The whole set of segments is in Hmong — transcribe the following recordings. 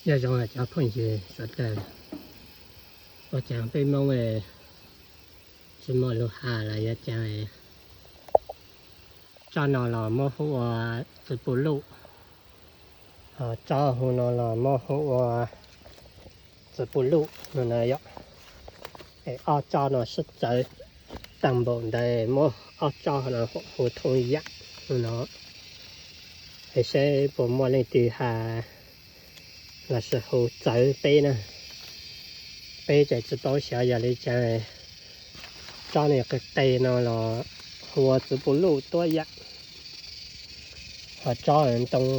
Nyob zoo cov phooj ywg sawv daws, ua cas peb Hmoob tsis muaj lus hais los yuav cas, tsob no los muab hu ua txiv pus luj, ho tsob hu no los muab hu ua txiv pus luj no na yom. Es ob tsob no sib txawv tag npaum ntawd, muab ob tsob no hu thooj yam no. Es seb puas muaj leej twg hais los sis hu txawv peb na. Peb tseem tsis paub xyov yog li cas, tsob no qis qis no los hu ua txiv pus luj tuab yam, ho tsob ntoo,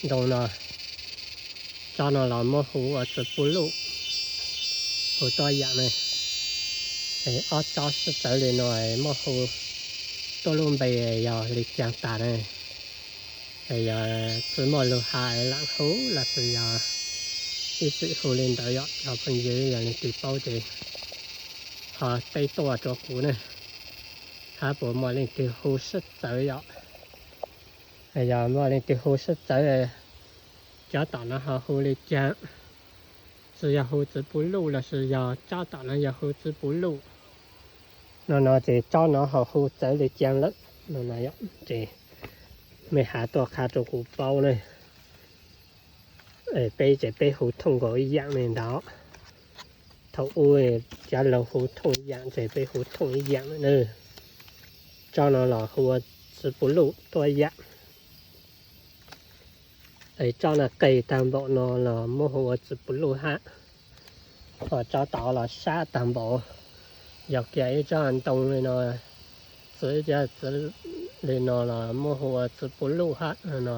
ntoo no, tsob no los muab hu ua txiv pus luj, hu tuab yam na. Es ob tsob sib txawv li no muab hu tuaj lub npe yog li cas tas na. Es yog tsis muaj lus hais lam hu los sis yog ib txwm hu li ntawd yom, cov phooj ywg yog leej twg paub ces ho teb tuaj rau kuv na, hab puas muaj leej twg hu sib txawv yom. Yog muaj leej twg hu sib txawv, cov tom no ho hu li cas, tsis yog hu txiv pus luj los sis yog tsob tom no yog hu txiv pus luj no no ces tsob no ho hu txawv li cas lawm no no yom. Ces mej has tuaj qha rau kuv paub na. Peb ces peb hu thooj nkaus ib yam li ntawd. Thaum ub cov laug hu thooj ib yam ces peb hu thooj ib yam na. Tsob no los hu ua txiv pus luj tuab yam. Es tsob no qis tag npaum no los muab hu ua txiv pus luj hab. Ho tsob tod los sab tag npaum, yog kiag ib tsob ntoo li no, txiv ib cov txiv li no los muab hu ua txiv pus luj hab no.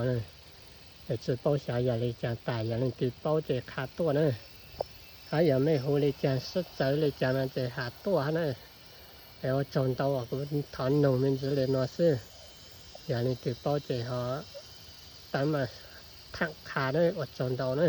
Es tsis paub xyov yog li cas tas, yog leej twg paub ces qha tuaj na. Hab yog mej hu li cas sib txawv li cas no ces has tuaj hab na. Es ua tsaug ntau, kuv thov noog me ntsis li no xwb. Yog leej twg paub ces ho tau mas tham qha na, ua tsaug ntau na.